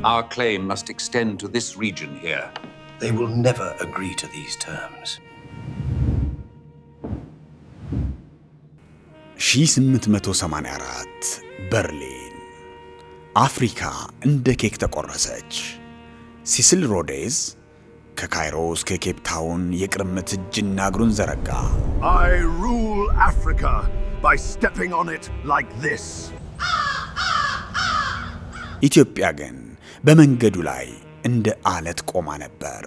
Our claim must extend to this region here. They will never agree to these terms. 1884 በርሊን። አፍሪካ እንደ ኬክ ተቆረሰች። ሲሲል ሮዴዝ ከካይሮ እስከ ኬፕ ታውን የቅርምት እጅና እግሩን ዘረጋ። I rule Africa by stepping on it like this. ኢትዮጵያ ግን በመንገዱ ላይ እንደ አለት ቆማ ነበር።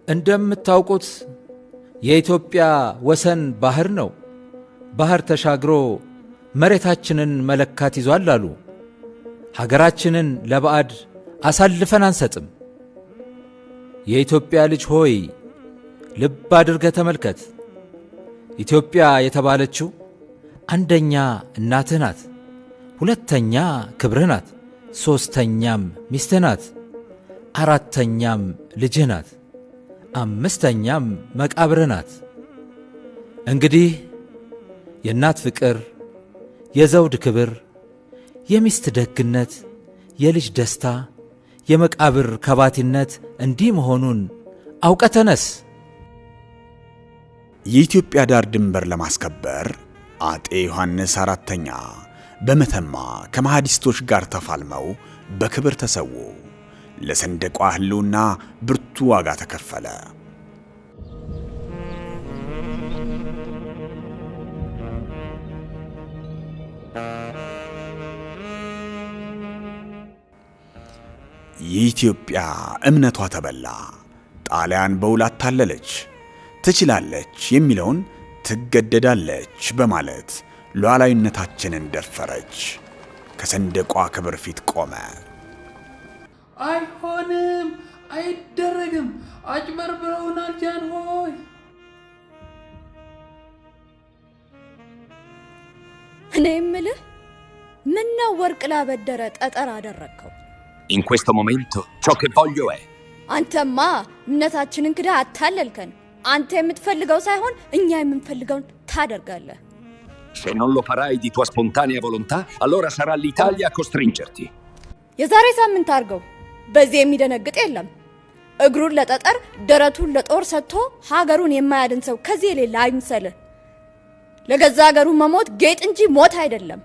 እንደምታውቁት የኢትዮጵያ ወሰን ባህር ነው። ባህር ተሻግሮ መሬታችንን መለካት ይዟል አሉ። ሀገራችንን ለባዕድ አሳልፈን አንሰጥም። የኢትዮጵያ ልጅ ሆይ፣ ልብ አድርገህ ተመልከት። ኢትዮጵያ የተባለችው አንደኛ እናትህ ናት፣ ሁለተኛ ክብርህ ናት፣ ሦስተኛም ሚስትህ ናት፣ አራተኛም ልጅህ ናት፣ አምስተኛም መቃብርህ ናት። እንግዲህ የእናት ፍቅር፣ የዘውድ ክብር፣ የሚስት ደግነት፣ የልጅ ደስታ፣ የመቃብር ከባቲነት እንዲህ መሆኑን አውቀህ ተነስ። የኢትዮጵያ ዳር ድንበር ለማስከበር አጤ ዮሐንስ አራተኛ በመተማ ከመሐዲስቶች ጋር ተፋልመው በክብር ተሰዉ። ለሰንደቋ ሕልውና ብርቱ ዋጋ ተከፈለ። የኢትዮጵያ እምነቷ ተበላ። ጣሊያን በውል አታለለች። ትችላለች የሚለውን ትገደዳለች በማለት ሉዓላዊነታችንን ደፈረች። ከሰንደቋ ክብር ፊት ቆመ። አይሆንም፣ አይደረግም፣ አጭበርብረውናል ጃንሆይ። እኔ የምልህ፣ ምነው ወርቅ ላበደረ ጠጠር አደረግከው? In questo momento ciò che voglio è አንተማ እምነታችንን ክደህ አታለልከን። አንተ የምትፈልገው ሳይሆን እኛ የምንፈልገውን ታደርጋለህ። Se non lo farai di tua spontanea volontà, allora sarà l'Italia a costringerti. የዛሬ ሳምንት አድርገው። በዚህ የሚደነግጥ የለም። እግሩን ለጠጠር ደረቱን ለጦር ሰጥቶ ሀገሩን የማያድን ሰው ከዚህ የሌለ አይምሰልህ። ለገዛ ሀገሩ መሞት ጌጥ እንጂ ሞት አይደለም።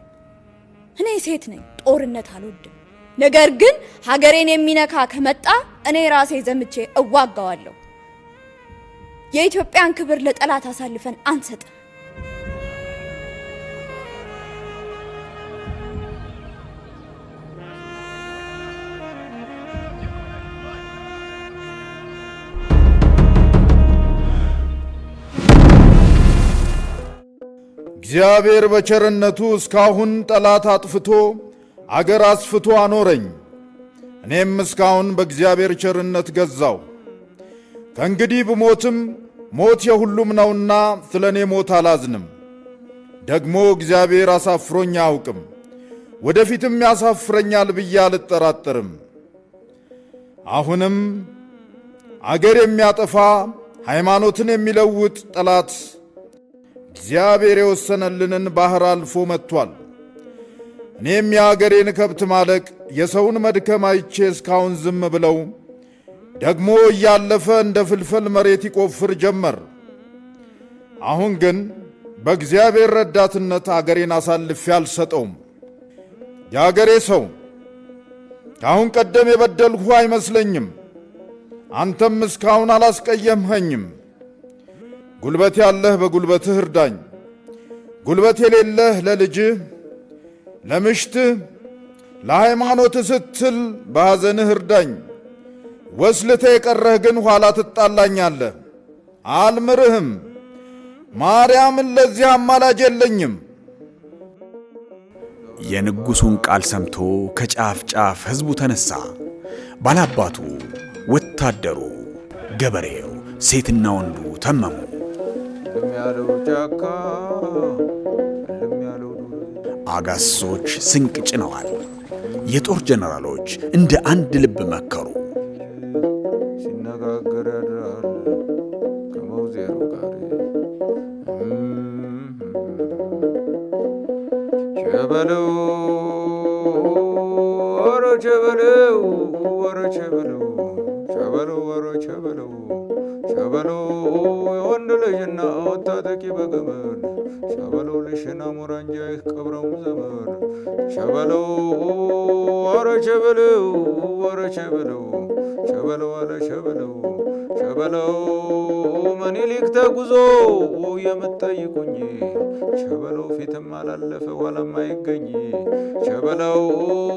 እኔ ሴት ነኝ፣ ጦርነት አልወድም። ነገር ግን ሀገሬን የሚነካ ከመጣ እኔ ራሴ ዘምቼ እዋጋዋለሁ። የኢትዮጵያን ክብር ለጠላት አሳልፈን አንሰጥም። እግዚአብሔር በቸርነቱ እስካሁን ጠላት አጥፍቶ አገር አስፍቶ አኖረኝ። እኔም እስካሁን በእግዚአብሔር ቸርነት ገዛው። ከእንግዲህ ብሞትም ሞት የሁሉም ነውና ስለ እኔ ሞት አላዝንም። ደግሞ እግዚአብሔር አሳፍሮኝ አያውቅም፣ ወደፊትም ያሳፍረኛል ብዬ አልጠራጠርም። አሁንም አገር የሚያጠፋ፣ ሃይማኖትን የሚለውጥ ጠላት እግዚአብሔር የወሰነልንን ባሕር አልፎ መጥቷል። እኔም የአገሬን ከብት ማለቅ፣ የሰውን መድከም አይቼ እስካሁን ዝም ብለው ደግሞ እያለፈ እንደ ፍልፈል መሬት ይቆፍር ጀመር። አሁን ግን በእግዚአብሔር ረዳትነት አገሬን አሳልፌ አልሰጠውም። የአገሬ ሰው፣ ከአሁን ቀደም የበደልሁ አይመስለኝም። አንተም እስካሁን አላስቀየምኸኝም። ጉልበት ያለህ በጉልበትህ እርዳኝ፣ ጉልበት የሌለህ ለልጅህ፣ ለምሽትህ፣ ለሃይማኖትህ ስትል በሐዘንህ እርዳኝ። ወስልተህ የቀረህ ግን ኋላ ትጣላኛለህ፣ አልምርህም። ማርያምን ለዚህ አማላጅ የለኝም። የንጉሡን ቃል ሰምቶ ከጫፍ ጫፍ ሕዝቡ ተነሣ። ባላባቱ፣ ወታደሩ፣ ገበሬው፣ ሴትና ወንዱ ተመሙ። እልም ያለው ጫካ፣ እልም ያለው ዱር። አጋሶች ስንቅ ጭነዋል። የጦር ጀነራሎች እንደ አንድ ልብ መከሩ። ሲነጋገር ያድራል ከመውዜሩ ጋር። ቸበለው ኧረ ቸበለው ወረ ቸበለው ቸበለው ወረ ቸበለው ቸበለው የወንድ ልጅና ወታጠቂ በገመድ ቸበለው ልሽና ሙራንጃ ይቀብረውም ዘመድ ቸበለው ወረ ቸበለው ወረ ቸበለው ቸበለው አለ ቸበለው ቸበለው ምኒልክ ተጉዞ የምትጠይቁኝ ቸበለው ፊትም አላለፈ ኋላም አይገኝ ቸበለው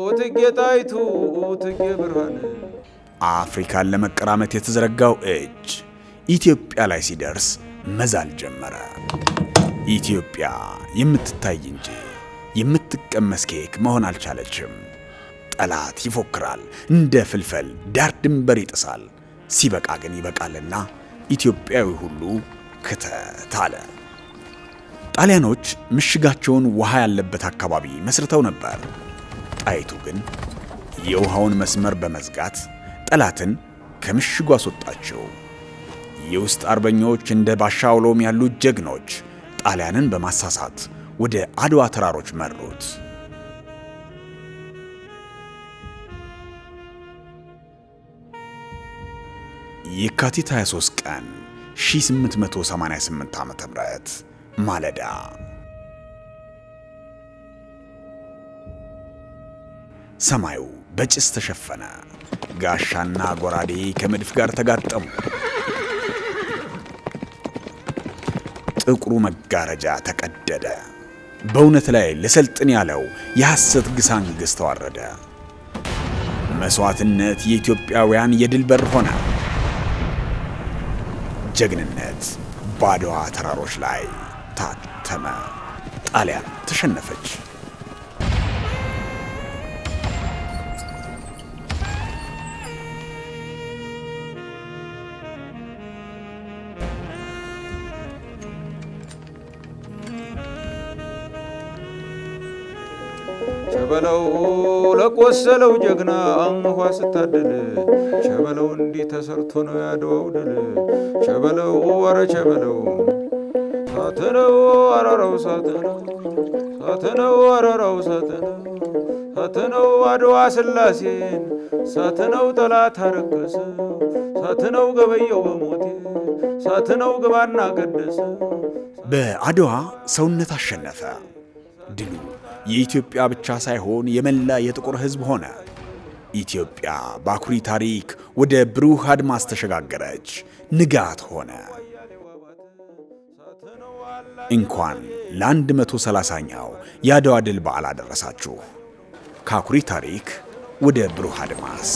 እቴጌ ጣይቱ እቴጌ ብርሃን። አፍሪካን ለመቀራመት የተዘረጋው እጅ ኢትዮጵያ ላይ ሲደርስ መዛል ጀመረ። ኢትዮጵያ የምትታይ እንጂ የምትቀመስ ኬክ መሆን አልቻለችም። ጠላት ይፎክራል፣ እንደ ፍልፈል ዳር ድንበር ይጥሳል። ሲበቃ ግን ይበቃልና ኢትዮጵያዊ ሁሉ ክተት አለ። ጣሊያኖች ምሽጋቸውን ውሃ ያለበት አካባቢ መስርተው ነበር። ጣይቱ ግን የውሃውን መስመር በመዝጋት ጠላትን ከምሽጉ አስወጣቸው። የውስጥ አርበኞች እንደ ባሻ አውሎም ያሉ ጀግኖች ጣሊያንን በማሳሳት ወደ አድዋ ተራሮች መሩት። የካቲት 23 ቀን 1888 ዓ.ም ማለዳ ሰማዩ በጭስ ተሸፈነ። ጋሻና ጎራዴ ከመድፍ ጋር ተጋጠሙ። ጥቁሩ መጋረጃ ተቀደደ። በእውነት ላይ ልሰልጥን ያለው የሐሰት ግሳንግስ ተዋረደ። መስዋዕትነት የኢትዮጵያውያን የድል በር ሆነ። ጀግንነት በአድዋ ተራሮች ላይ ታተመ። ጣሊያን ተሸነፈች። ቸበለው ለቆሰለው ጀግና አንኳ ስታድል ቸበለው እንዲህ ተሰርቶ ነው ያድዋው ድል። ቸበለው ወረ ቸበለው ሳትነው አረረው ሳትነው ሳትነው አረረው ሳትነው ሳትነው አድዋ ስላሴን ሳትነው ጠላት አረከሰው ሳትነው ገበየው በሞቴ ሳትነው ግባና ቀደሰው። በአድዋ ሰውነት አሸነፈ። ድሉ የኢትዮጵያ ብቻ ሳይሆን የመላ የጥቁር ሕዝብ ሆነ። ኢትዮጵያ በአኩሪ ታሪክ ወደ ብሩህ አድማስ ተሸጋገረች። ንጋት ሆነ። እንኳን ለ130ኛው የአድዋ ድል በዓል አደረሳችሁ። ከአኩሪ ታሪክ ወደ ብሩህ አድማስ።